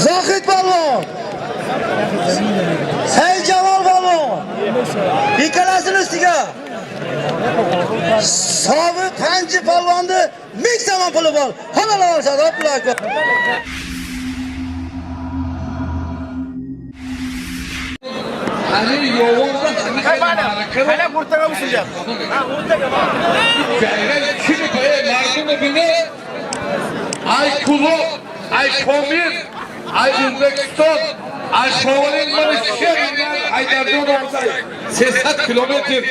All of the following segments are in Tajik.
Zohid polvon. Saidjamol polvon. Ikkalasini ustiga. Sobiq Panji polvonni 1000 somon puli bor. Halol olishadi. Allohu akbar. Hani yoğurda Hala kurtaga usilgan. Kimi mardumi bine ay Kulob, ay Komir, ay O'zbekiston, ay Shovalin mana sher Haydarjon 300 километр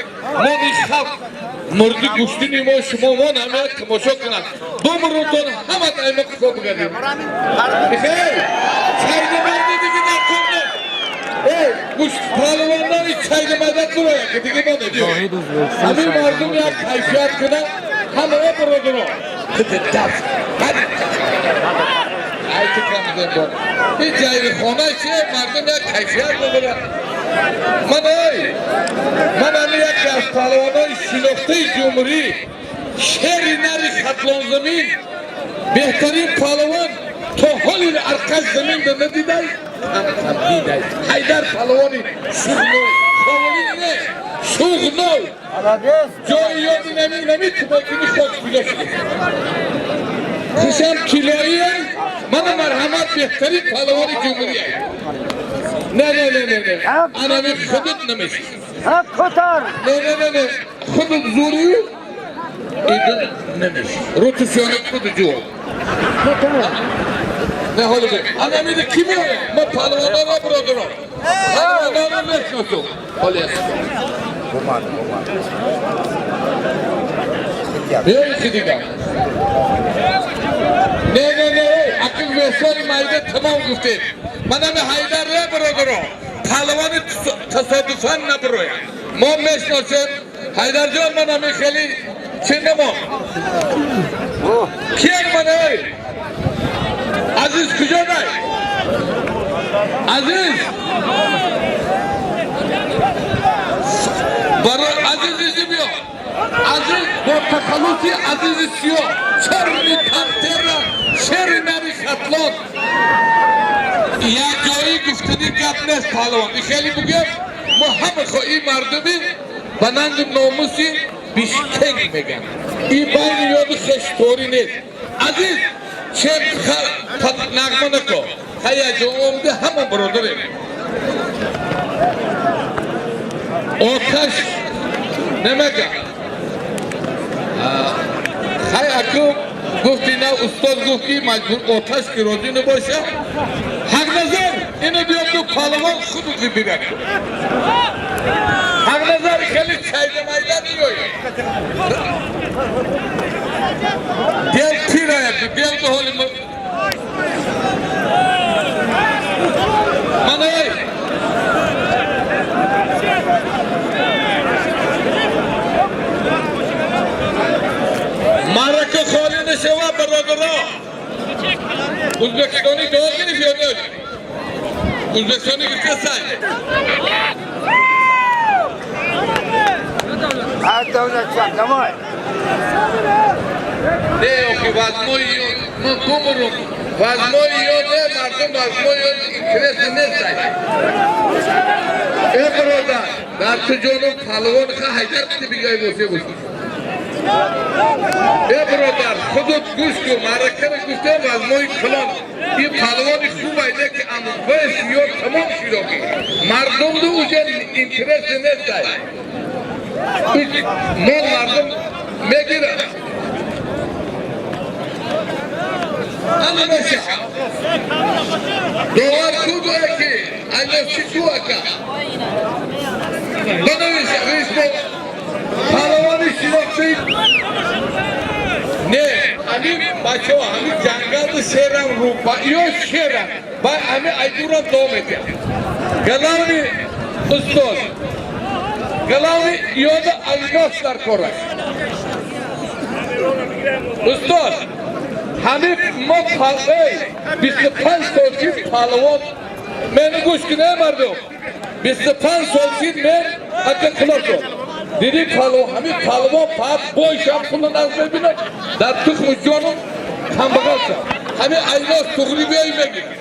мони халқ мурди гӯштини мо шумо мон ҳама тамошо кунанд. Бумрутон ҳама дайма қифо бигардем. Хей, чайни марди диги дар кунда. Эй, гӯшт палвонлари чайни мадад бурояд ки диги мо недием. Ҳамин мардум як кайфият кунанд, ҳама бародаро. Ай ту кам бор. Ин ҷайри хона чи мардум як кайфият мебарад. Ман ой, ман ами яке аз палвонои шинохтаи ҷумҳурӣ, шери нари Хатлонзамин, беҳтарин палвон то ҳоли арқаш заминда надидай, кам кам дидай. Ҳайдар палвони шуғной, ховолин не, шуғной. Ҷои ёди нами нами тумакини хок куҷо шуд. Хушам тиллоие, мана марҳамат беҳтарин палвони ҷумҳурия. Не, не, не, не, не. Анами худут намеши. Kotar. Не, не, не, не. Худут зури иду намеши. Рутусёни худу ҷувоб. Не ҳоли бе. Анами де ки меояд? Мо палвонора бародарон. Палвонора мешиносум. Ҳоли аст. Биёед ки дигар. Не, не, не, акин весони майда тамом гуфтед. Манами Ҳайдар ре бародарон. Палвони тасодуфан набарояд. Мо мешиносем. Ҳайдарҷон манами хеле чӣ намо. Киян ман эй? Азиз куҷо дай? Азиз! Барои Азиз изи биё. Азиз бо тахаллуси Азизи Сиёҳ, чорни пантера, шери нари Хатлон. Як ҷои гуфтани гап нест палвон. И хеле бугем, мо ҳама хоҳи мардуми ба нанги номуси Бишкек меган. И байни ёди хешторӣ нест. Азиз, чем нағма нако. Ҳая ҷо омде ҳама бародарем. Оташ намега. Хай аку гуфти на устод гуфт ки маҷбур оташ ки розӣ набоша. Ҳақназар ино биёд ду палвон худу бибирад. Ҳақназар хеле чайда майда меояд. Дел пираяд, дел ба ҳоли ман эй маърака холӣ нашава бародаро. Ӯзбекистони дуо гирифт ё не? Ӯзбекистони гирифта сай. Давай. Не, охи вазмои ё ман бумурум. Вазмои ё не, мардум вазмои ё интерес нестай. Э бародар, дар ту ҷонум палвон ха Ҳайдар қити бигай босе буд. Э бародар, худут гӯш кун, маъракаро гуфтем вазмои калон. Ин палвони хуб айде ки амвес ё тамом широки. Мардум ду уже интерес нестай. Мо мардум мегирад. Ана меша. Довар ку гӯя ки айносчи ку ака. Банависа, рисмо палвони шинохтаи не, ами бачаҳо, ами ҷангалду шерам рӯба ё шерам. Ба ами айдурам до метиҳам. Главный устод, главный ёда алнос дар кораш. Устод, ҳамин мо эй, 25 сол ки палвон мени гӯш кун, эй мардум. 25 сол ки мен ака хулосо. Диди палвон, ҳамин палвон пап бойшам пулу наз мебинад, дар тухму ҷону камбағал шав. Ҳамин айнос туғри биёй мегирад.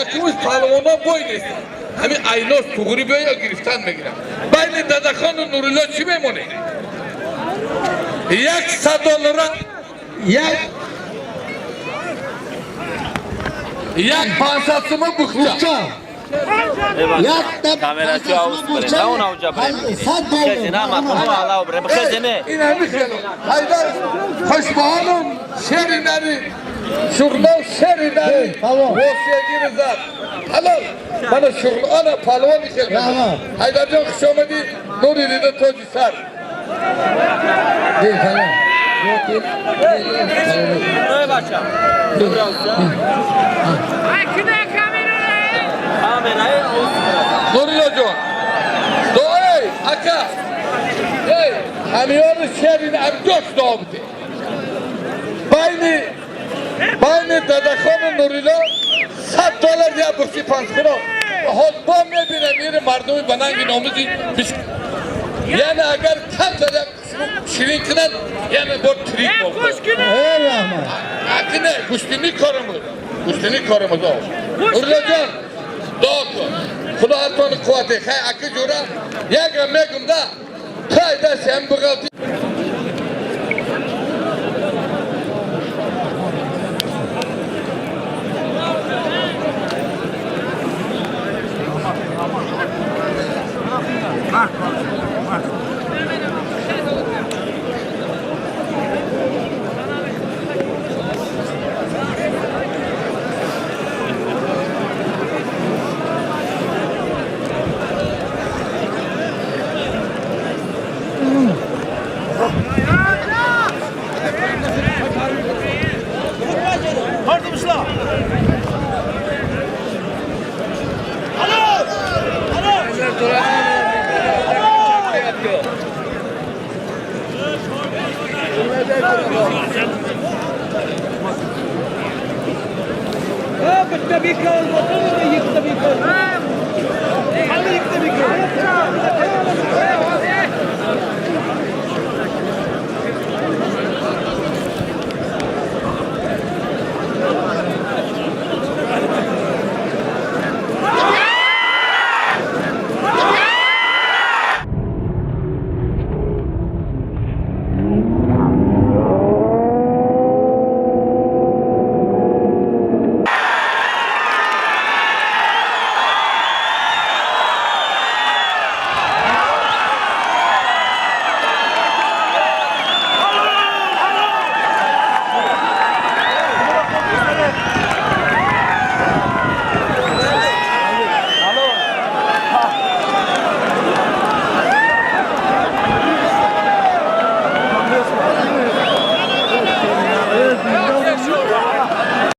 Якумиз палвоно бой нестанд. Ҳамин айнос туғри биёй гирифтан мегирад. Байни Дадахону Нурилло чӣ мемонед? $100 як 500 сума бухча. Ин ҳами хело. Ҳайдар хушбаҳоном шери нари шуғнон шери нари восиягири зад. Ҳалол. Мана шуғнона палвони хел. Ҳайдарҷон хуш омадӣ. Нури дида тоҷи сар. Нурилло ҷон. Дуои ака. Эй, ҳамиёни шерин абдош дуо бите. Байни Дадахону Нурилло $100 як бурси панҷхуро. Ҳол бо мебинам ири мардуми ба нанги номузи яъне агар камтар як ширин кунад, яъне бо трик бо. Акне гӯштини корамуз. Гӯштини корамуз. Нурилло ҷон, дуо кун. Худо ҳартон қуввате. Хай аки ҷура ягам мегум да. Хай даст ҳам буғалти.